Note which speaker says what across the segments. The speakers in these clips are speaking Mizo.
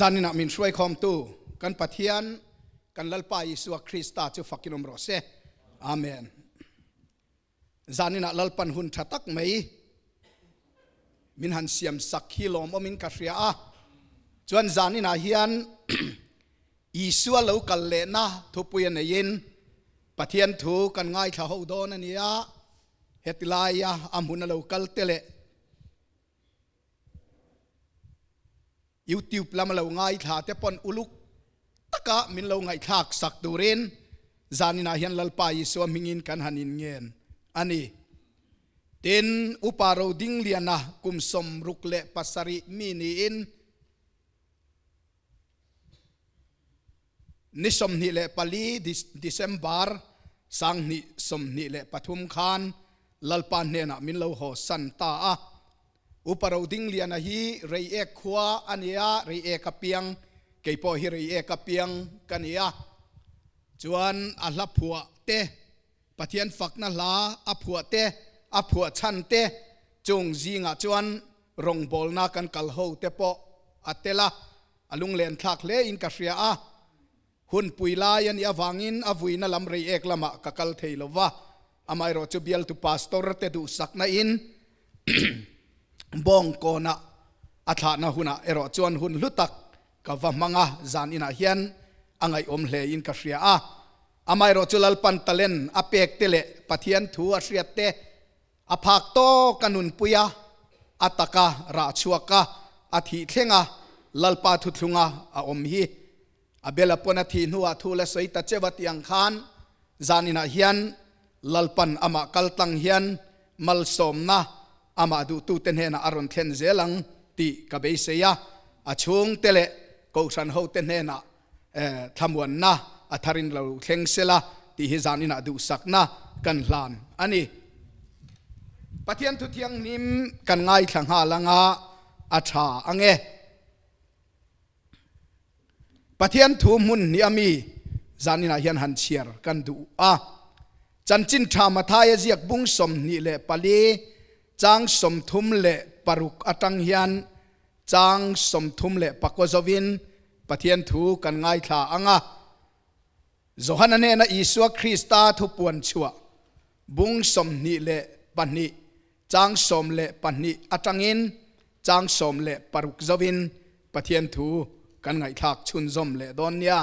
Speaker 1: Zaninah min hruaikhawmtu kan Pathian kan Lalpa Isua Krista chu fakin awm rawh se. Amen. Zaninah Lalpan hun tha tak mai min han siam sak hi lawmawmin ka hria a. Chuan zaninah hian Isua lo kal lehna thupui a neiin Pathian thu kan ngaithla ho dawn a nia. Heti laia a hmun a lo kal te leh YouTube lama lo ngaithla te pawn uluk taka min lo ngaihthlak sak turin zaninah hian Lalpa Isua hmingin kan han inngen a ni. Tin, Upa Rodingliana kum 67 mi niin Ni 24 December 2023 khan Lalpa hnenah min lo haw san ta a. Upa Rodingliana hi Reiek khua a ni a, Reiek a piang, kei pawh hi Reiek a piang ka ni a. Chuan a hla phuah te, Pathian fakna hla a phuah te, a phuah chhan te chung zingah chuan rawngbawlna kan kal ho te pawh a tel a. A lunglen thlak hle in ka hria a, hun pui lai a nih avangin a vuina lam reiek lamah ka kal thei lo va, amaherawh chu bialtu pastor te duhsakna in bawngkawnah a thlahna hunah erawh chuan hun hlu tak ka va hmang a, zan inah hian a ngaihawm hle in ka hria a, amaherawh chu Lalpan talent a pek te leh Pathian thu a hriat te A phak tawk a nunpui a, a taka rah chhuak a, a thih thleng a, Lalpa thuthlung a a awm hi. A bela pawn a thih hnuah thu la sawi ta cheu a tih ang khan zaninah hian Lalpan amah kal tlang hian malsawmna amah duhtute hnenah a rawn thlen zel ang tih ka beisei a, a chhungte leh Kohhran hote hnenah thlamuanna a tharin lo thleng sela tih hi zaninah duhsakna kan hlan a ni. Pathian thu thianghlim kan ngaithla nghal anga a tha ang e. Pathian thu hmun hnih a mi zaninah hian han chhiar kan duh a. Chanchin tha Mathaia ziak bung 24 chang 36 atang hian Chang 34 zovin Pathian thu kan ngaithla ang a. Johana hnena Isua Krista thu puan chhuah bung 22 chang 12 atangin chang 16 zovin Pathian thu kan ngaihthlak chhunzawm leh dawn nia.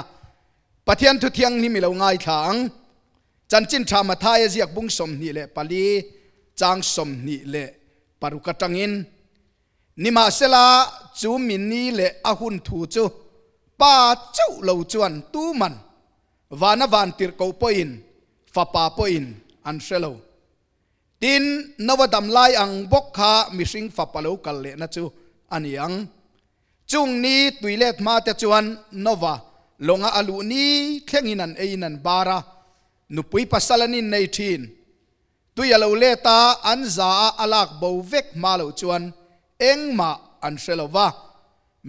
Speaker 1: Pathian thu thianghlim i lo ngaithla ang. Chanchin Tha Mathaia ziak bung 24 chang 26 atangin Nimahsela, chu mi ni leh a hun thu chu Pa chauh lo chuan tuman vana van tirhkoh pawhin Fapa pawhin an hre lo. Tin, Noa dam lai ang bawk kha mihring Fapa lo kal lehna chu a ni ang. Chung ni tuilet hma te chuan Noa lawnga a luh ni thlengin an eiin an bar a, nupui pasal an innei thin. Tui a lo let a, an za a a lak bo vek hma loh chuan engmah an hre lo va.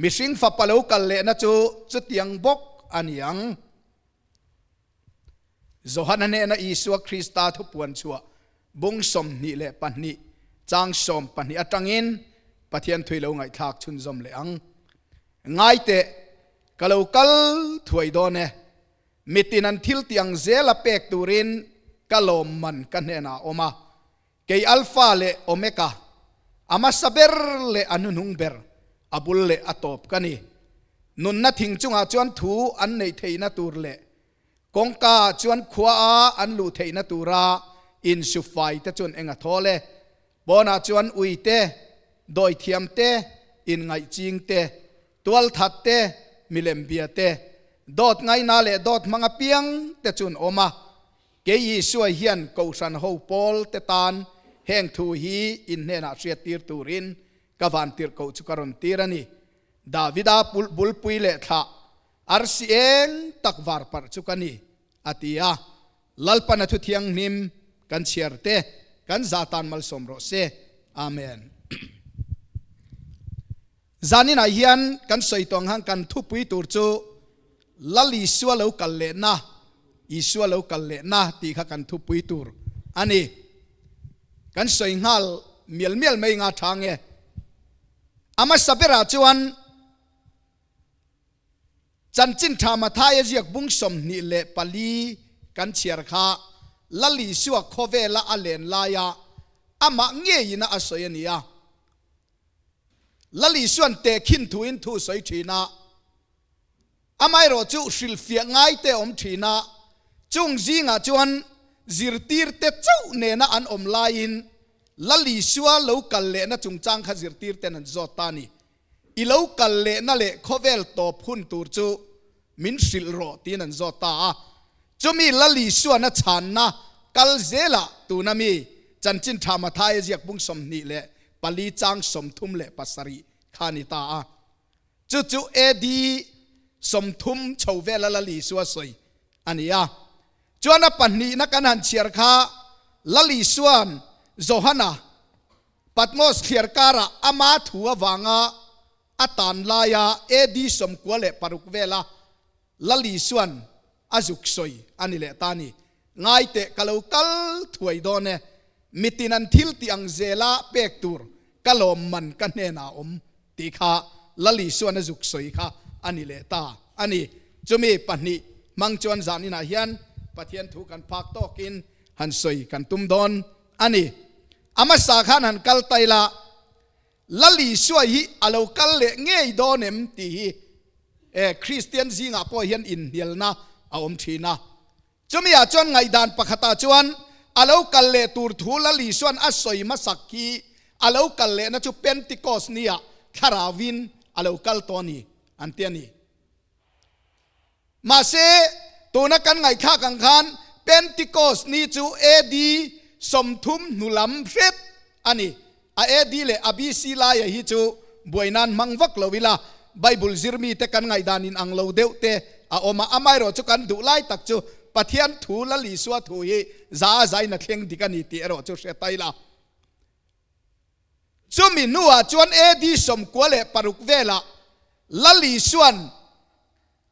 Speaker 1: Mihring fapa lo kal lehna chu chutiang bawk a ni ang. Johana hnena Isua Krista thupuan chhuah bung 22 chang 12 atangin Pathian thui lo ngaihthlak chhunzawm leh ang. Ngaiteh, ka lo kal thuai dawn e. Mitin an thil tih ang zela pek turin ka lawmman ka hnenah a awm a, kei Alpha leh Omega, a hmasa ber leh a hnuhnung ber, a bul leh a tawp ka ni. Nunna thing chungah chuan thu an neih theihna tur leh kawngka ah chuan khua a an luh theihna tura insufai te chuan eng a thawl e. Pawnah chuan ui te, dawithiam te, inngaihching te, Tualthat te, milem bia te, dawt ngaina leh dawt hmang apiang te chu an awm a. Kei Isua hian Kohhran ho pawl te tan heng thu hi in hnenah hriattir turin ka van tirhkoh chu ka rawn tir a ni. Davida bulpui leh thlah arsi eng tak var parh chu ka ni, a ti a. Lalpan a thu thianghlim kan chhiar te kan za tan malsawm rawh se. Amen. Zaninah hian kan sawi tawh ang han kan thupui tur chu Lal Isua lo kal lehna, Isua lo kal lehna tih kha kan thupui tur a ni. Kan sawi nghal mial mial mai nga tha nge. A hmasa berah chuan. Chanchin Tha Mathaia ziak bung 24 kan chhiar kha Lal Isua khawvela a len laia amah ngeiin a sawi a ni a. Lal Isuan tehkhin thuin thu sawi thin a. Amaherawh chu hrilhfiah ngaite a awm thin a, chung zingah chuan zirtirte chauh nena an awm laiin Lal Isua lo kal lehna chungchang kha zirtirten an zawt ta a ni. I lo kal lehna leh khawvel tawp hun tur chu min hrilh rawh tiin an zawt ta a. Chumi Lal Isuana chhanna kal zelah tuna mi Chanchin Tha Mathaia ziak bung 24 chang 37 kha a ni ta a. Chu chu AD 30 chho vela Lal Isua sawi a ni a. Chuan a pahnihna kan han chhiar kha Lal Isua'n Johana Patmos thliar karah ama thu avanga a tan laia AD 96 vela Lal Isua'n a zuk sawi a ni leh ta a ni. Ngai teh ka lo kal thuai dawn e, mitin an thil tih ang zela pek tur ka lawm man ka hnenah a awm tih kha Lal Isua'n a zuk sawi kha a ni leh ta a ni. Chumi pahnih hmang chuan zan inah hian Pathian thu kan phak tawkin han sawi kan tum dawn a ni. A hmasa khan han kal tai la, Lal Isua hi a lo kal leh ngei dawn em tih hi e Kristian zingah pawh hian inhnialna a awm thin a. Chumi ah chuan ngaihdan pakhatah chuan a lo kal leh tur thu Lal Isua'n a sawi hmasak hi a lo kal lehna chu Pentecost ni ah thlarauin a lo kal tawh a ni an ti a ni. Mahse, tuna kan ngaihthlak ang khan Pentecost ni chu AD 30 hnu lam hret a ni. A AD leh a BC laia hi chu buai nan hmang vak lo ila, Bible zirmite kan ngaihdan in ang lo deuh te a awm a, amaherawh chu kan duh lai tak chu Pathian thu Lal Isua thu hi za a zain a thleng dik a ni tih erawh chu hre ta ila. Chumi hnuah chuan AD 96 velah Lal Isua'n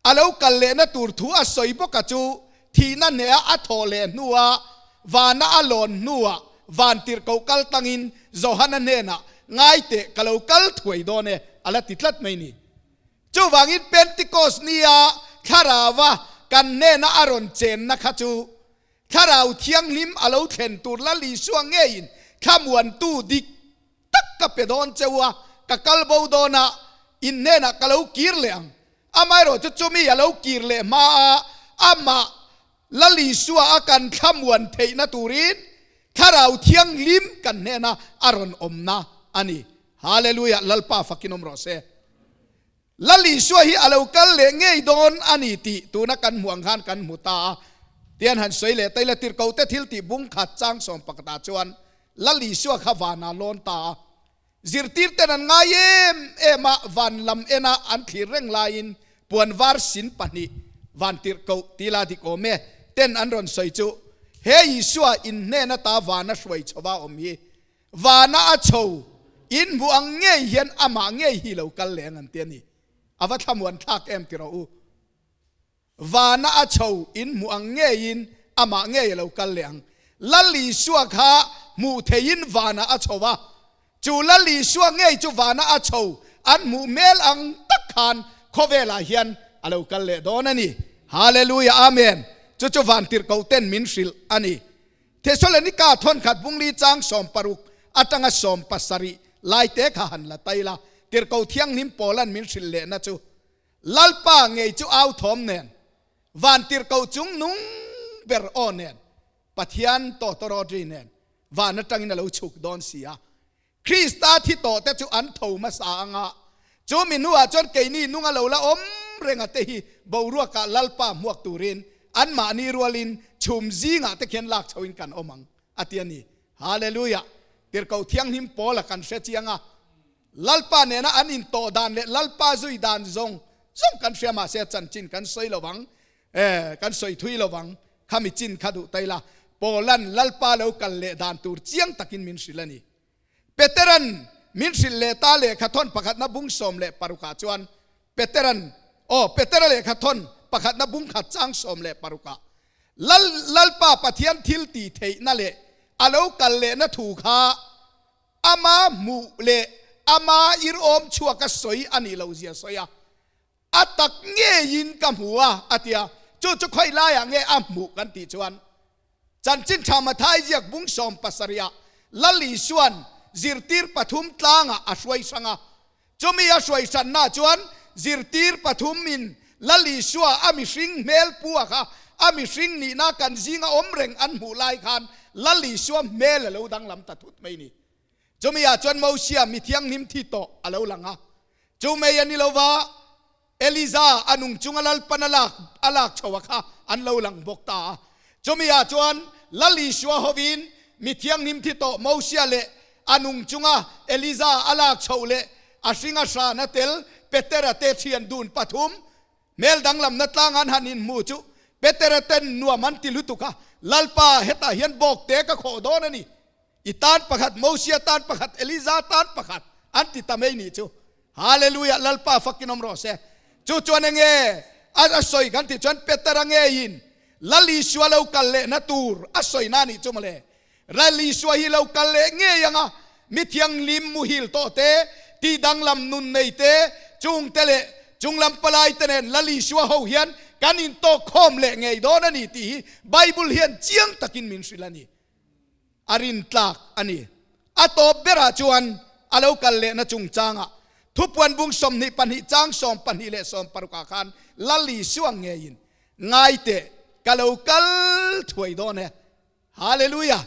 Speaker 1: A lo kal lehna tur thu a sawi bawk a chu thihna hneha a thawh leh hnua vana a lawn hnuah vantirhkoh kal tangin Johana hnenah, Ngai teh, ka lo kal thuai dawn e, a la ti tlat mai ni. Chuvangin Pentecost nia thlarauva kan hnena a rawn chenna kha chu Thlarau Thianghlim a lo thlen tur Lal Isua ngeiin thlamuantu dik tak ka pe dawn cheu a, ka kal bo dawn a, in hnenah ka lo kir leh ang. Amaherawh chu chumi a lo kir leh hma a, amah Lal Isua a kan thlamuan theihna turin Thlarau Thianghlim kan hnena a rawn awmna a ni. Hallelujah! Lalpa fakin awm rawh se. Lal Isua hi a lo kal leh ngei dawn a ni tih tuna kan hmuh ang khan kan hmu ta a. Tian han sawi leh taila tirhkohte thil tih bung khat chang sawm pakhatah chuan Lal Isua kha vanah lawn ta a. Zirtirten an ngai em em a, van lam ena an thlir reng laiin puan var sin pahnih van tirhkoh ti la dik awm e ten an rawn sawi chu he Isua inhnen ata vana hruai chhova awm hi Vana a chho in hmuh ang ngei hian amah ngei hi lo kal leh ang an ti a ni. A va thlamuan thlak em ti rawh u. Vana a chho in hmuh ang ngeiin amah ngei a lo kal leh ang. Lal Isua kha hmuh theihin vana a chho a, chu Lal Isua ngei chu vana a chho an hmuh hmel ang tak khan khawvelah hian a lo kal leh dawn a ni. Hallelujah Amen. Chu chu vantirhkoh ten min hrilh a ni. Thesalonika thawnkhat bungli chang 60 atanga 70 laite kha han la tai la, Tirhkoh Thianghlim Paula'n min hrilh lehna chu, Lalpa ngei chu au thawm nen, van tirhkoh chung nung ber aw nen, Pathian tawtawrawtri nen van atangin a lo chhuk dawn si a. Krista thi tawhte chu an tho hmasa ang a, chu mi hnuah chuan keini nunga lo la awm renga te hi boruakah Lalpa hmuak turin anmahni rualin chhum zingah te khian lak chhoin kan awm ang, a ti a ni. Hallelujah! Tirhkoh Thianghlim Paula kan hre chiang a, Lalpa nena an intawh dan leh Lalpa zui dan zawng zawng kan hria mahse a chanchin kan sawi lo vang, eh, kan sawi thui lo vang, khami chin kha duh tai la, Paula'n Lalpa lo kal leh dan tur chiang takin min hrilh a ni. Petera'n min hrilh leh ta lehkha thawn pakhatna bung 16 ah chuan Petera'n, aw, Petera lehkha thawn pakhatna bung khat chang 16 ah, Lal, Lalpa Pathian thil tih theihna leh a lo kal lehna thu kha ama hmuh leh ama ir awm chhuaka sawi a nih lohzia sawi a. A tak ngeiin ka hmu a, a ti a. Chu chu khawi laiah nge a hmuh kan tih chuan Chanchin Tha Mathai ziak bung 70 ah Lal Isua'n zirtir pathum tlangah a hruai hrang a. Chumi a hruai hranna chuan zirtir pathum in Lal Isua a mihring hmel pu a kha a mihring nihna kan zinga awm reng an hmuh lai khan Lal Isua hmel a lo danglam ta thut mai ni. Chumi ah chuan Mosia mi thianghlim thi tawh a lo lang a. Chu mei a ni lo va, Eliza a nung chunga Lalpan a lak a lak chho a kha an lo lang bawk ta a. Chumi ah chuan Lal Isua hovin mi thianghlim thi tawh Mosia leh a nung chunga Eliza a lak chhoh leh a hringa hran a tel Petera te thian dun pathum hmel danglamna tlang an han inhmu chu Petera ten nuam an ti lutuk a, Lalpa hetah hian bawk te ka khawh dawn a ni. I tan pakhat, Mosia tan pakhat, Eliza tan pakhat an ti ta mai nih chu. Hallelujah, Lalpa fakin awm rawh se. Chu chuan enge a sawi kan tih chuan Petera ngeiin Lal Isua lo kal lehna tur a sawi na nih chu mawle. Lal Isua hi lo kal leh ngei anga mi thianghlim muhil tawh te, tih danglam nun nei te, chungte leh chunglam palai te nen Lal Isua ho hian kan intawk khawm leh ngei dawn a ni tih hi Bible hian chiang takin min hrilh a ni. A rintlak a ni. A tawp berah chuan a lo kal lehna chungchangah Thupuan bung 22 chang 12 leh 16 ah khan Lal Isua ngeiin, Ngai teh, ka lo kal thuai dawn e. Hallelujah!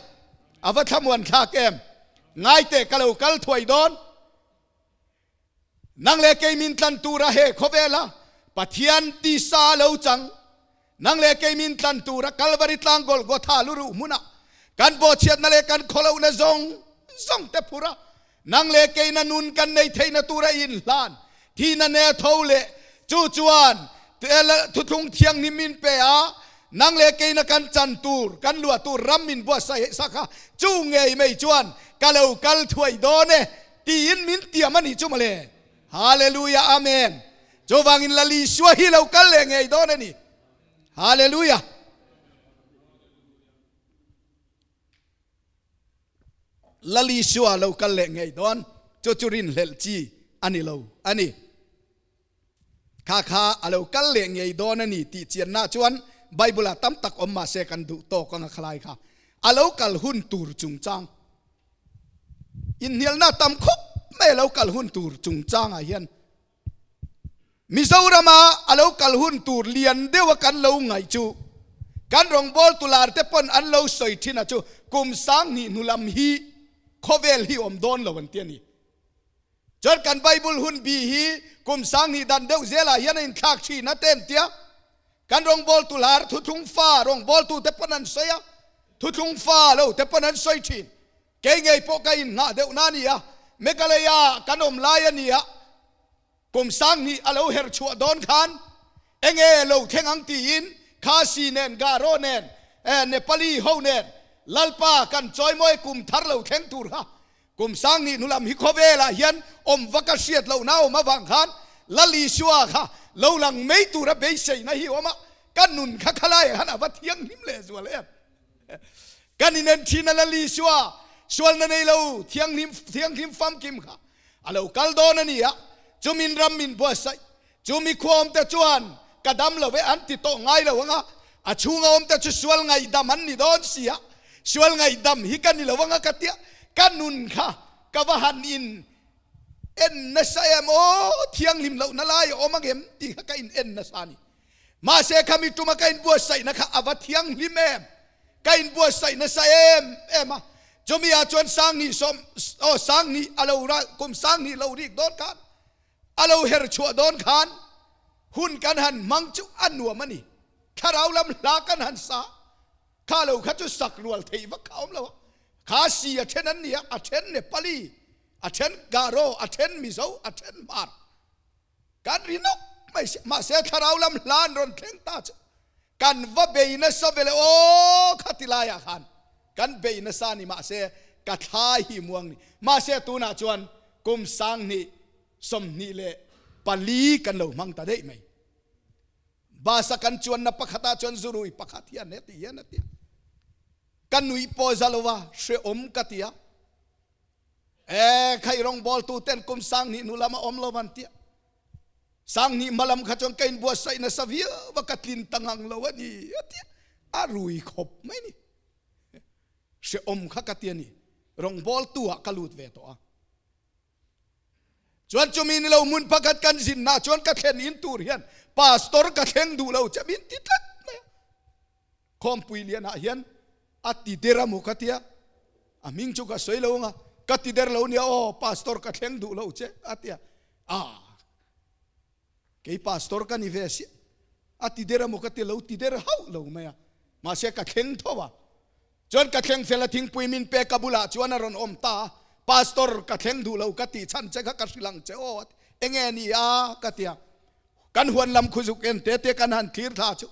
Speaker 1: A va thlamuan thlak em! Ngai teh, ka lo kal thuai dawn. Nang leh kei min tlan tura he khawvela Pathian tisa a lo chang. Nang leh kei min tlan tura Kalvari tlang Golgotha luruh hmunah kan bawhchhiatna leh kan khawlohna zawng zawng te phur a, nang leh keina nun kan nei theihna tura inhlan thihna ne tho leh chu chuan thuthlung thianghlim min pe a, nang leh keina kan chan tur, kan luah tur ram min buatsaih sak a, chu ngei mai chuan ka lo kal thuai dawn e. Tiin min tiam a nih chu mawle. Hallelujah Amen. Chuvangin Lal Isua hi lo kal leh ngei dawn a ni. Hallelujah. Lal Isua lo kal leh ngei dawn. Chu chu rinhlelh chi a ni lo a ni. Kha kha a lo kal leh ngei dawn a ni tih chianna chuan Bible-ah tam tak awm mah se kan duh tawk anga khalai kha a lo kal hun tur chungchang inhnialna tam khawp mai a lo kal hun tur chungchangah hian Mizorama a lo kal hun tur lian deuha kan lo ngaih chu kan rawngbawl tular te pawn an lo sawi thin a chu kum 2000 hnu lam hi khawvel hi awm dawn lo an ti a ni. Chuan kan Bible hun bi hi kum 2000 dan deuh zelah hian a inthlak thin a te an tia. Kan rawngbawltu lar thuthlung fa rawngbawltu te pawn an sawi a, thuthlung fa lo te pawn an sawi thin. Kei ngei pawh ka inngah deuh na a ni a, Meghalaya kan awm lai a ni a, kum 2000 a lo her chhuah dawn khan enge lo thleng ang tiin Khasi nen Garo nen Nepali ho nen Lalpa kan chawimawi kum thar lo thleng tur kha Kum 2000 hnu lam hi khawvelah hian awm vak a hriat lohna a awm avang khan Lal Isua kha lo lang mai tura beiseina hi a awm a, ka nun kha khalaiah khan a va thianghlim leh zual em. Kan inen thin a Lal Isua sualna nei lo thianghlim thianghlim famkim kha a lo kal dawn a ni a, chumin ram min buatsaih Chu mi khua awmte chuan ka dam lo e an ti tawh ngai lo ang a, a chhunga awmte chu sual ngaihdam an ni dawn si a, sual ngaihdam hi ka ni lo ang a ka tia, ka nun kha ka va han in en nasa em aw, thianghlim lohna lai a awm ang em tih kha ka in en nasa a ni. Mahse khami tuma ka inbuatsaihna kha a va thianghlim em, ka inbuatsaih nasa em em a, chumi ah chuan 2000 sawm aw 2000 a lo ral kum 2000 lo rik dawn khan A lo her chhuah dawn khan hun kan han hmang chu a nuam a ni. Thlarau lam hla kan han sa kha lo kha chu sak rual theih vak kha a awm lo a. Kha si a then an ni a, a then Nepali, a then Garo, a then Mizo, a then Hmar. Kan ri nawk mai si. Mahse thlarau lam hla an rawn thleng ta chu kan va bei nasa ve le aw kha ti laiah khan kan bei nasa a ni. Mahse ka thla hi muang ni. Mahse tunah chuan kum 2024 kan lo hmang ta daih mai. Bus a kan chuanna pakhatah chuan zurui pakhat hian heti hian a ti a. Ka nuih pawh za lo a, hrehawm ka ti a. E, khai rawngbawltu ten kum 2000 hnu lama awm lo an ti a. Sanghnih hmalam kha chuan ka inbuatsaih nasa viau a, ka tlin ta ngang lo a ni a ti a, a rui khawp mai a ni. Hrehawm kha ka ti a ni, rawngbawltu ah ka lut ve tawh a. Chuan chumi ni lo hmun pakhat kan zinna chuan ka thlen in tur hian pastor ka thleng duh lo che min ti tlat mai a. Khawmpui lianah hian a ti der a mu ka tia, a hming chu ka sawi lo anga, ka ti der lo nia aw pastor ka thleng duh lo che a tia, ah kei pastor ka ni ve sia a ti der a mu ka ti lo ti der hauh lo mai a, mahse ka thleng tho a, chuan ka thleng fel a thingpui min pek ka bulah chuan a rawn awm ta a, pastor ka thleng duh lo ka tih chhan che kha ka hrilh ang che aw a ti, enge ni a ka tia, kan huan lam khuzuk en te te kan han thlir thla chu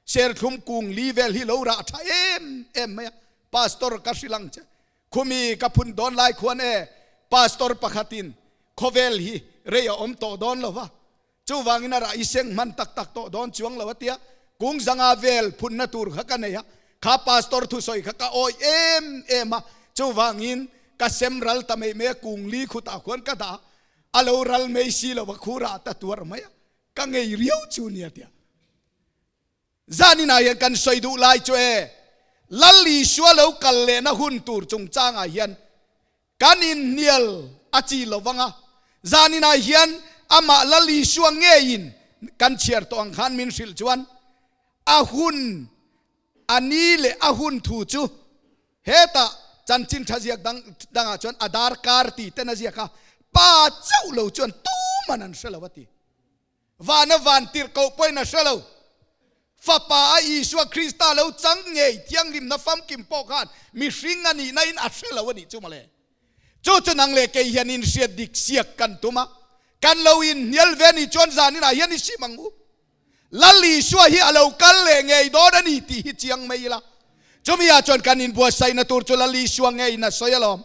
Speaker 1: Serthlum kung li vel hi lo rah tha em em mai a, Pastor ka hrilh ang che. Khumi ka phun dawn lai khuan e, Pastor pakhatin khawvel hi rei a awm tawh dawn lo va, chuvangin a rah i seng hman tak tak tawh dawn chuang lo a tia, kung zanga vel phunna tur kha ka nei a, kha Pastor thusawi kha ka awih em em a, chuvangin ka sem ral ta mai mai a, kung li khutah khuan ka dah a, a lo ral mai si lo va, khu rah ta tuar mai a, ka ngei riau chu nia tia. Zaninah hian kan sawi duh lai chu e, Lal Isua lo kal lehna hun tur chungchangah hian kan inhnial a chi lo vang a. Zaninah hian amah Lal Isua ngeiin kan chhiar tawh ang khan min hrilh chuan a hun a ni leh a hun thu chu hetah chanchin tha ziak dang dangah chuan a darkar tih ten a ziak a, pa chauh lo chuan tuman an hre lo a ti. Vana van tirhkoh pawhin a hre lo. Fapa a Isua Krista lo chang ngei thianghlimna famkim pawh khan mihring a nihna in a hre lo a nih chu mawle. Chu chu nang leh kei hian inhriat dik siak kan tum a, kan lo inhnial ve nih chuan zaninah hian i sim ang u. Lal Isua hi a lo kal leh ngei dawn a ni tih hi chiang mai ila. Chumi ah chuan kan inbuatsaihna tur chu Lal Isua ngeiin a sawi alawm.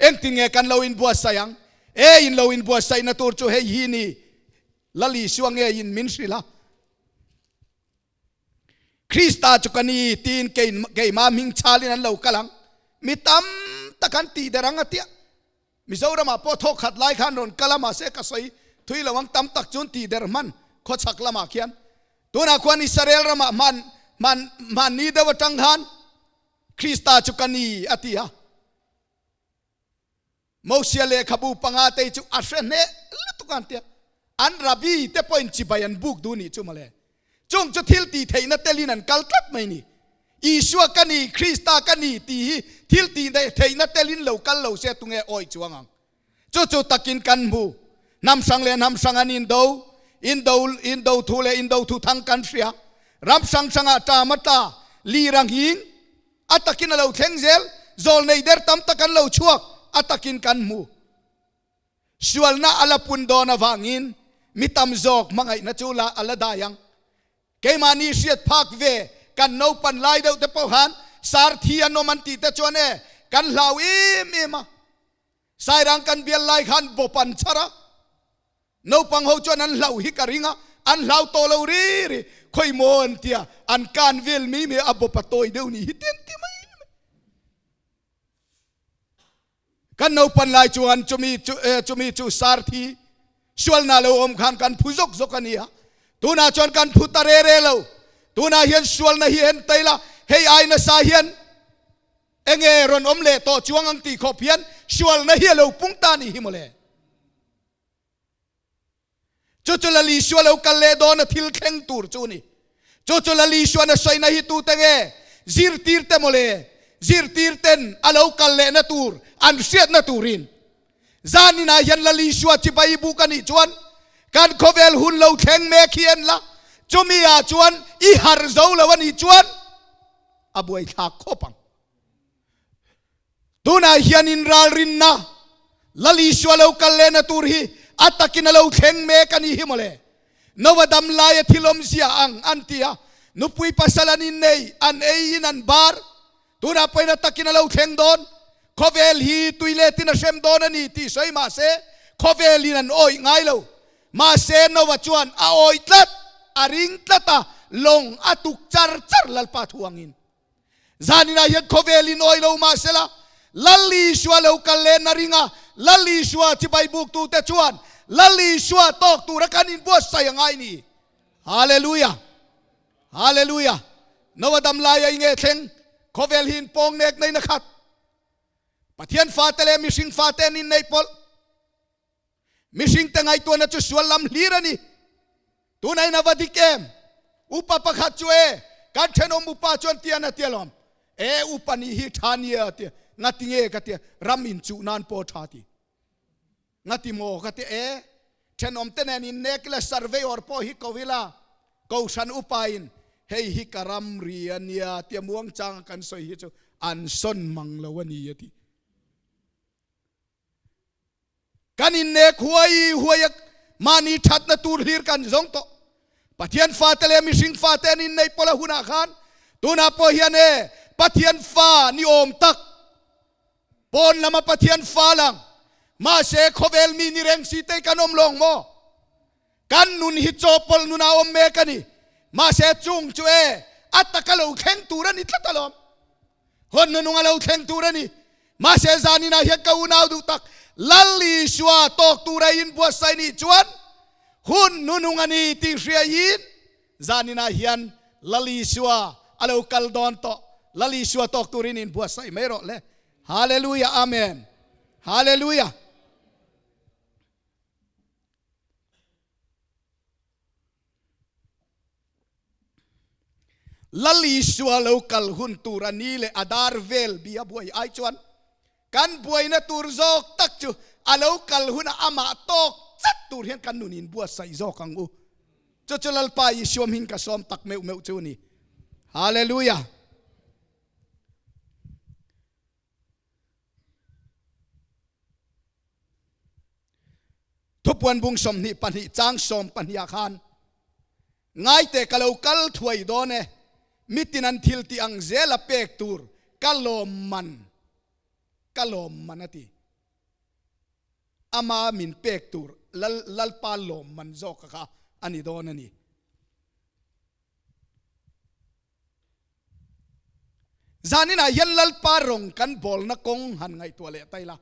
Speaker 1: Engtin nge kan lo inbuatsaih ang? E, in lo inbuatsaihna tur chu hei hi ni. Lal Isua ngeiin min hrilh a, Krista chu ka ni tiin keimah hming chhalin an lo kal ang. Mi tam tak an tih der ang a tia. Mizoramah pawh thawk khat lai khan rawn kal a, mahse ka sawi thui lo ang, tam tak chuan tih der hman khawchhak lamah khian. Tunah khuan Israel ramah hman hman hmanni deuh atang khan Krista chu ka ni a ti a. Mosia lehkhabu panga te chu a hre hneh lutuk a an tia. An rabbi te pawhin chibai an buk duh nih chu mawle. Chung chu thil tih theihna telin an kal tlat mai ni. Isua ka ni, Krista ka ni tih hi thil tih theihna telin lo kal lo se tunge awih chuang ang. Chu chu takin kan hmu. Hnam hrang leh hnam hrang an indo, indo, indo thu leh indo thu thang kan hria. Ram hrang hrangah ṭam a tla, lir a nghing. A takin a lo thleng zel, zawl nei der tam tak an lo chhuak, a takin kan hmu. Sualna a la pun dawn avangin mi tam zawk hmangaihna chu la a la dai ang. Keimahni hriat phak ve kan naupan lai deuh te pawh khan sarthi an awm an tih te chuan e kan hlau em em a. Sairang kan bial lai khan bawp an chhar a. Naupang ho chuan an hlauh hi ka ring a, an hlau tawh lo ri ri. Khawi maw an tia, an kan vel mai mai a, bawp a tawi deuh ni hi ti an ti mai mai. Kan naupan lai chuan chumi chu chumi chu sarthi sualna lo awm khan kan phu zawk zawk a ni a. Tunah chuan kan phu ta re re lo. Tunah hian sualna hi en tai la, hei ai nasa hian enge rawn awm leh tawh chuang ang tih khawp hian sualna hi a lo pung ta a nih hi mawle. Chu chu Lal Isua lo kal leh dawn a thil thleng tur chu ni. Chu chu Lal Isuan a sawina hi tute nge? Zirtirte mawle, zirtirten a lo kal lehna tur an hriatna turin. Zaninah hian Lal Isua chibai buk a nih chuan kan khawvel hun lo thleng mek hi en la, chumi ah chuan i harh zo lo a nih chuan a buaithlak khawp ang. Tunah hian inralrinna Lal Isua lo kal lehna tur hi a takin a lo thleng mek a ni hi mawle. Noa dam laia thil awmzia ang an ti a, nupui pasal an innei, an ei in an bar. Tunah pawhin a takin a lo thleng dawn. Khawvel hi tui letin a hrem dawn a ni tih sawi mahse khawvelin an awih ngai lo. Mahse Noa chuan a awih tlat, a ring tlat a, lawng a tuk char char Lalpa thu angin. Zaninah hian khawvel in awih lo mahsela, Lal Isua lo kal leh na ring a, Lal Isua chibai buktute chuan Lal Isua tawk tura kan inbuatsaih a ngai ni. Hallelujah! Hallelujah! Noah dam laia i nge thleng? Khawvel hi inpawng nek nei na khat. Pathian fate leh mihring fate an inneih pawlh. Mihringte ngaihtuahna chu sual lam hlir a ni. Tunah in a va dik em? Upa pakhat chu e, kan thenawm upa chuan tian a ti alawm. E, upa nih hi tha nia a ti. Ngati nge ka ti, ram inchuh nan pawh tha ti. Ngati maw ka ti, e, thenawm te nen innek ila surveyor pawh hi ko ila, kohhran upa in hei hi ka ram ri a nia tia muangchanga kan sawi hi chu an sawn mang lo a ni a ti. Kan innek huai huai a, mahni thatna tur hlir kan zawng tawh. Pathian fate leh mihring fate an inneih pawlh a hunah khan tunah pawh hian e Pathian fa ni awm tak, pawn lama Pathian fa lang, mahse khawvel mi ni reng si te kan awm lawng maw? Kan nun hi chawpawlh nunah awm mek a ni. Mahse chung chu e a taka lo thleng tur a ni tlat alawm. Hawn nunung a lo thleng tur a ni. Mahse zaninah hian ka unau duh tak Lal Isua tawk tura inbuatsaih nih chuan hun nunung a ni tih hriaiin zaninah hian Lal Isua a lo kal dawn tawh. Lal Isua tawk turin inbuatsaih mai rawh le. Hallelujah Amen. Hallelujah. Lal Isua lo kal hun tur a ni leh a dar vel bi a buai ai chuan kan buaina tur zawk tak chu a lo kal hunah amah tawk chat tur hian kan nun in buatsaih zawk ang u. Chu chu Lalpa Isua hming ka sawm tak meuh meuh chu a ni. Hallelujah! Thupuan bung 22 chang 12 ah khan ngaite ka lo kal thuai dawn e, mitin an thil tih ang zel a pek tur ka lawm man, ka lawm man a ti. Ama min pek tur lal lalpa lawm man zawk kha a ni dawn a ni. Zaninah hian Lalpa rawng kan bawlna kawng han ngaihtuah leh ta ila.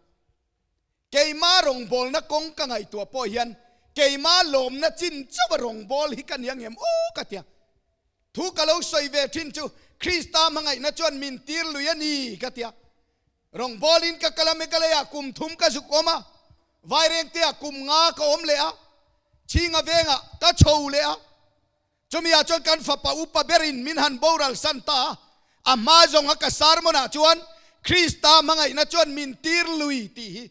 Speaker 1: Keima rawngbawlna kawng ka ngaihtuah pawh hian keima lawmna chin chauha rawngbâwl hi ka ni ang em aw ka tia. Thu ka lo sawi ve thin chu Krista hmangaihna chuan min tir lui a ni ka tia. Rawngbâwlin ka kal a Meghalaya kum thum ka zuk awm a, Vairengtea kum nga ka awm leh a, Chhinga vengah ka chho leh a. Chumi ah chuan kan fapa upa berin min han boral san ta a, a hma zawnga ka sermon ah chuan Krista hmangaihna chuan min tir lui tih hi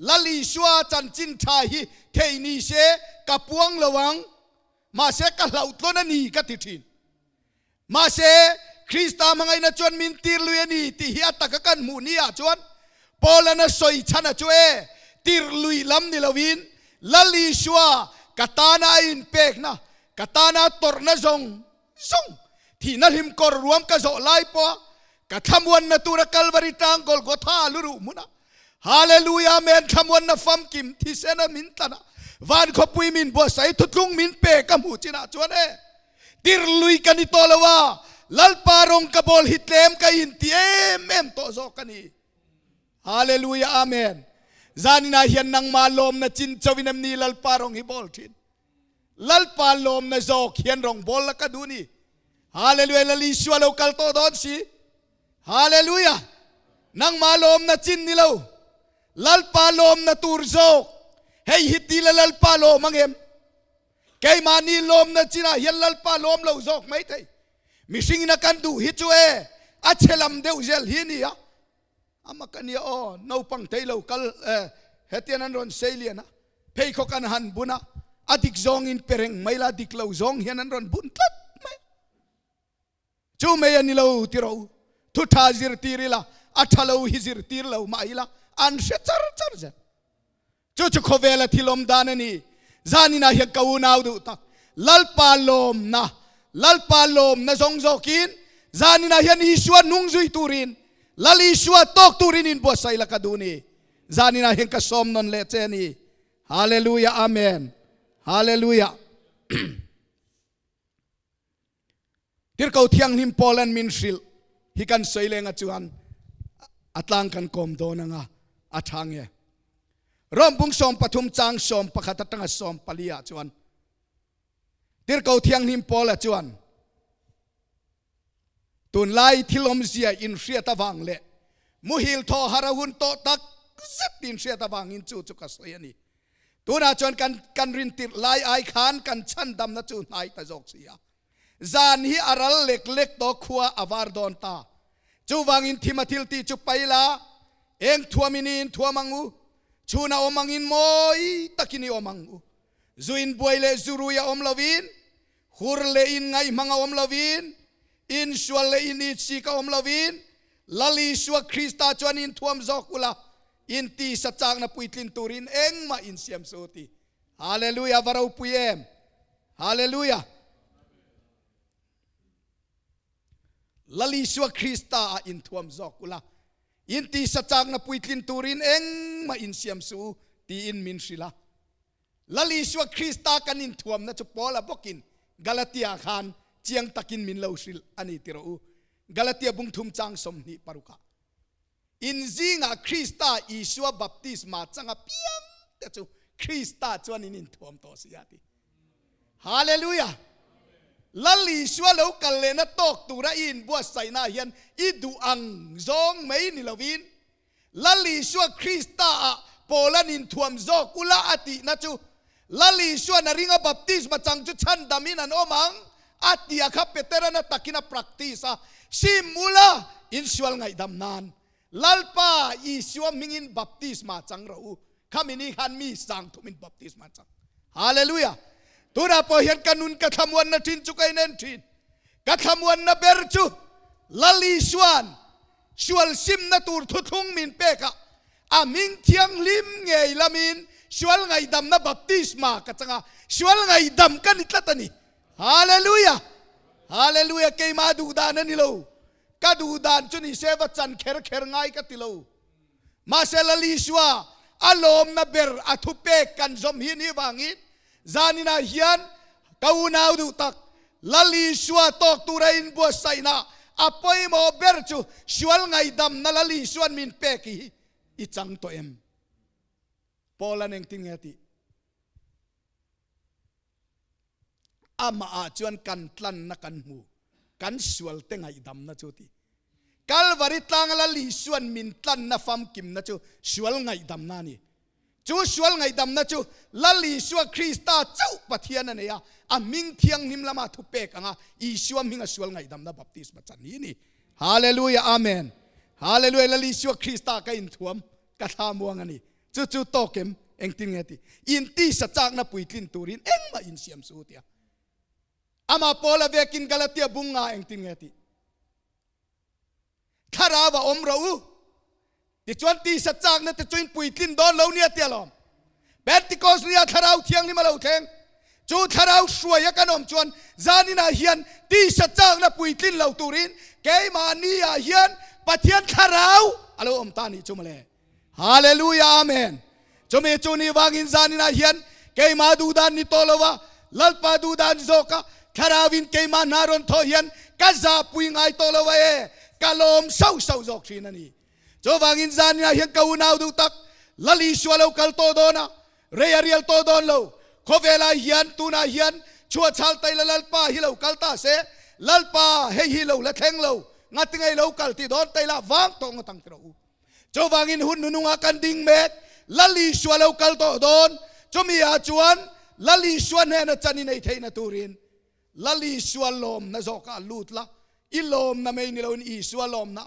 Speaker 1: Lal Isua chanchin tha hi thei ni se ka puang lo ang, mahse ka hlauhtlawn a ni ka ti thin. Mahse Krista hmangaihna chuan min tir lui a ni tih hi a taka kan hmuh ni ah chuan Paul-an a sawi chhan a chu e, tir lui lam ni loin Lal Isua ka tana a inpekna, ka tana a tawrhna zawng zawng, thihna hlim kawr ruam ka zawh lai pawha ka thlamuanna tura Kalvari tlang Golgotha a lu ruh hmuna Hallelujah Amen thlamuanna famkim thisena min tlan a, van khawpui min buatsaih thutlung min pe ka hmuh chinah chuan e, tir lui ka ni tawh lo a, Lalpa rawng ka bawl hi tlem ka inti em em tawh zawk a ni. Hallelujah Amen. Zaninah hian nangmah lawmna chin chauhin em ni Lalpa rawng hi bawl thin. Lalpa lawmna zawk hian rawng bawl la ka duh ni. Hallelujah Lal Isua lo kal tawh dawn si. Hallelujah. Nangmah lawmna chin ni lo. Lalpa lawmna tur zawk. Hei hi ti la Lalpa lawm angem. Keimahni lawmna chinah hian Lalpa lawm lo zawk mai thei. Mihringin a kan duh hi chu e a chhe lam deuh zel hi a ni a. Ama ka nia aw, naupang thei lo kal e, hetian an rawn sei lian a, pheikhawk an han bun a, a dik zawngin pe reng mai la, dik lo zawng hian an rawn bun tlat mai. Chu mai a ni lo ti rawh u, thu tha zirtir ila, a tha lo hi zirtir lo mah ila, an hre char char zel. Chu chu khawvela thil awm dan a ni. Zaninah hian ka unau duh tak, Lalpa lawmna, Lalpa lawmna zawng zawkin zaninah hian Isua nung zui turin, Lal Isua tawk turin inbuatsaih la ka duh ni. Zaninah hian ka sawm nawn leh che a ni. Hallelujah Amen. Hallelujah. Tirhkoh Thianghlim Paula'n min hrilh hi kan sawi leng a chuan a tlang kan kawm dawn anga a tha nge. Rom bung 13 chang 11 atanga 14 ah chuan Tirhkoh Thianghlim Paula chuan tunlai thil awmzia inhriat avang leh muhil thaw har a hun tawh tak zet inhriat avangin chu chu ka sawi a ni. Tunah chuan kan kan rintirh lai ai khan kan chhandamna chu hnai ta zawk si a. Zan hi a ral lek lek tawh khua a var dawn ta. Chuvangin thim a thil tih chu pai la, eng thuamin i inthuam ang u, chhun a awm angin mawi takin i awm ang u. Zu inbuai leh zu rui a awm lovin, hur leh inngaihmang a awm lovin, insual leh initsik a awm lovin, Lal Isua Krista chuan inthuam zawk ula, intisa chakna puitlin turin engmah insiam suh u ti. Hallelujah va ropui em! Hallelujah! Lal Isua Krista ah inthuam zawk ula, intisa chakna puitlin turin engmah insiam suh u tiin min hrilh a. Lal Isua Krista kan inthuamna chu Paula bawkin Galatia khan chiang takin min lo hrilh a ni ti rawh u. Galatia bung thum chang 26 ah. In zingah Krista Isua baptisma changa piang te chu Krista chuan in inthuam tawh si a ti. Hallelujah! Lal Isua lo kal lehna tawk tura i inbuatsaihna hian i duh ang zawng mai ni lovin Lal Isua Krista ah Paula'n inthuam zawk ula a tihna chu Lal Isua'n a ringa baptisma chang chu chhandamin an awm ang a tih a kha Petera'n a takin a practice a, sim ula insual ngaihdam nan Lalpa Isua hmingin baptisma chang rawh u, khami ni khan mi sang thumin baptisma an chang. Hallelujah! Tunah pawh hian ka nun ka thlamuanna thin chu ka inen thin. Ka thlamuanna ber chu Lal Isua'n Sual simna tur thuthlung min pek a, a hming thianghlim ngei lamin sual ngaihdamna baptisma ka chang a, sual ngaihdam ka ni tlat a ni. Hallelujah! Hallelujah! Keimah duh dan a ni lo. Ka duh dan chu ni se va chan kher kher ngai ka ti lo. Mahse Lal Isua a lawmna ber a thupek kan zawm hi ni vangin Zaninah hian ka unau duh tak, Lal Isua tawk tura inbuatsaihna a pawimawh ber chu sual ngaihdamna Lal Isua'n min pek hi i chang tawh em? Paula'n engtin nge a tih? Amah ah chuan kan tlanna kan hmu, kan sualte ngaihdamna chu ti. Kalvari tlanga Lal Isua'n min tlanna famkimna chu sual ngaihdamna a ni. Chu sual ngaihdamna chu Lal Isua Krista chauh Pathian a nei a, a hming thianghlim lama thu pek anga Isua hminga sual ngaihdamna baptisma chan hi a ni. Hallelujah Amen. Hallelujah Lal Isua Krista ka inthuam ka thla muang a ni. Chu chu tawk em? Engtin nge ti? Intisa chakna puitlin turin engmah insiam suh u tia. Amah Paula vekin Galatia bung nga engtin nge ti? Thlarau a awm rawh u. Tichuan tisa chakna te chu in puitlin dawn lo nia tia lawm. Pentecost nia Thlarau Thianghlim a lo thleng. Chu Thlarau hruai a kan awm chuan zaninah hian tisa chakna puitlin lo turin keimahni ah hian Pathian Thlarau a lo awm ta nih chu mawle. Hallelujah Amen. Chumi chu ni vangin zaninah hian keimah duhdan ni tawh lova Lalpa duhdan zawka Thlarauin keimah hna rawn thawh hian ka zahpui ngai tawh lo a e, ka lawm sauh sauh zawk thin a ni. Chuvangin zaninah hian ka unau duh tak Lal Isua lo kal tawh dawn a, rei a rial tawh dawn lo. Khawvelah hian tunah hian chhuahchhal taila Lalpa hi lo kal ta se, Lalpa hei hi lo la thleng lo, ngatinge lo kal ti dawn taila vang tawh ngawt ang ti rawh u. Chuvangin hun nunungah kan ding mek, Lal Isua lo kal tawh dawn. Chumi ah chuan Lal Isua hnena chan i nei theihna turin Lal Isua lawmna zawkah lut la, i lawmna mai ni loin Isua lawmna,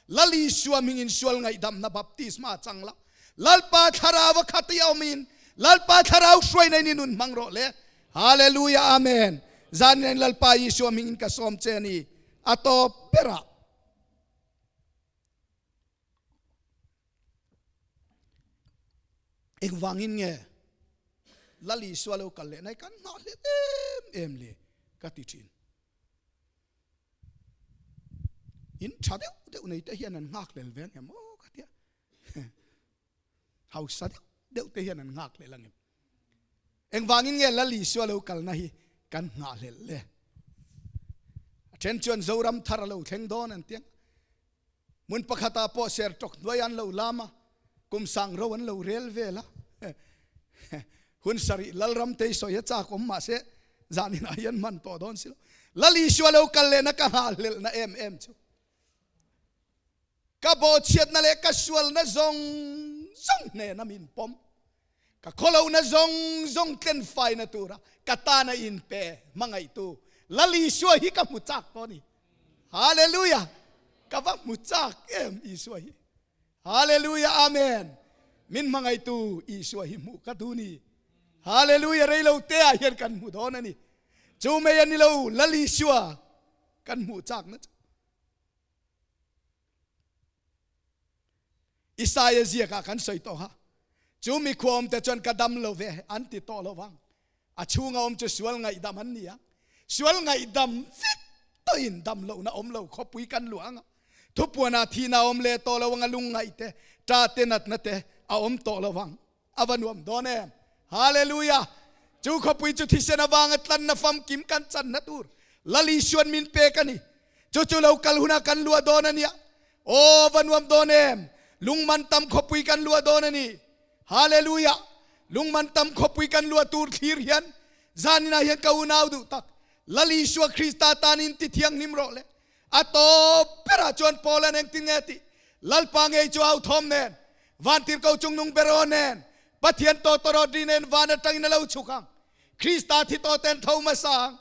Speaker 1: Lal Isua hmingin sual ngaihdamna baptisma chang la, Lalpa Thlarau a khat i awmin Lalpa Thlarau hruaina in i nun hmang rawh le. Hallelujah Amen. Zanin Lalpa Isua hmingin ka sawm che a ni. A tawp berah. Engvangin nge Lal Isua lo kal leh nai kan nghah hlel em em le ka ti thin. In tha deuh deuh nei te hian an nghak hlel ve angem aw ka tia. Hausa deuh deuh te hian an nghak hlel angem. Engvangin nge Lal Isua lo kalna hi kan nghah hlel le. A then chuan Zoram thar a lo thleng dawn an tiang. Hmun pakhatah pawh sertawk hnuai an lo lam a, kum sang ro an lo rel vel a. Hun sarih Lalram te i sawi a chak awm mahse zanin ah hian hman tawh dawn si lo. Lal Isua lo kal lehna ka nghahhlelhna em em chu ka bawhchhiatna leh ka sualna zawng zawng hnena min pawm, ka khawlohna zawng zawng tlenfaina tura ka tana inpe hmangaihtu Lal Isua hi ka hmu chak tawh a ni. Hallelujah! Ka va hmu chak em Isua hi. Hallelujah Amen Min hmangaihtu Isua hi hmuh ka duh ni Hallelujah Reilo te ah hian kan hmu dawn a ni Chu mei a ni lo Lal Isua kan hmuh chak na chu Isaia ziak ah kan sawi tawh kha Chu mi khua awm te chuan ka dam lo ve an ti tawh lo vang A chhunga awm chu sual ngaihdam an ni a, sual ngaihdam vek tawhin dam lohna awm lo khawpui kan luah ang a, thupuanah thihna a awm leh tawh lo ang a, lungngaih te, ṭah te, natna te a awm tawh lo vang. A va nuam dawn em! Hallelujah! Chu khawpui chu thisen avanga tlanna famkim kan channa tur Lal Isuan min pek a ni. Chu chu lo kal hunah kan luah dawn a nia. Aw, va nuam dawn em! Lungman tam khawpui kan luah dawn a ni. Hallelujah! Lungman tam khawpui kan luah tur thlir hian zaninah hian ka unau duh tak Lal Isua Krista tanin ti thianghlim rawh le. A tawp berah chuan Paul-a'n engtin nge a tih? Lalpa ngei chu au thawm nen, vantirhko chungnung ber aw nen, Pathian tawtawrawt ri nen van atangin a lo chhuk ang. Krista thi tawh ten tho hmasa ang.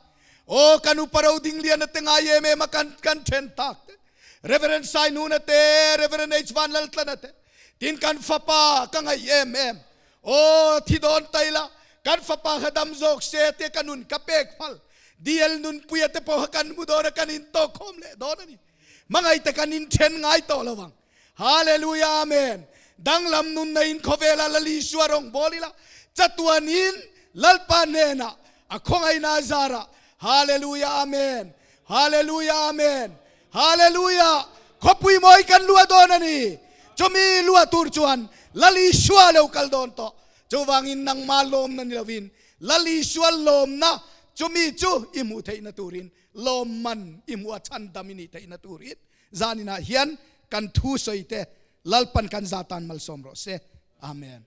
Speaker 1: Aw kan upa ro ding lian a te ngai em em a kan kan then tak te. Reverend Sainuna te, Reverend H Vanlaltlana te, tin kan fapa ka ngaih em em. Aw thi dawn tai la, kan fapa kha dam zawk se te ka nun ka pek phal. DL Nunpuia te pawh kha kan hmu dawn a, kan intawk khawm leh dawn a ni. Hmangaih te kan inthen ngai tawh lo ang. Hallelujah Amen. Danglam nunna in khawvela Lal Isua rawng bawl ila, chatuanin Lalpa hnenah a khawngaihna a zarah Hallelujah Amen. Hallelujah Amen. Hallelujah. Khawpui mawi kan luah dawn a ni. Chumi luah tur chuan Lal Isua lo kal dawn tawh. Chuvangin nangma lawmna ni lovin Lal Isua lawmna chumi chu i hmuh theihna turin lawmman i hmuh a chhandam i nih theihna turin Zaninah hian kan thu sawi te Lalpan kan za tan malsawm rawh se. Amen.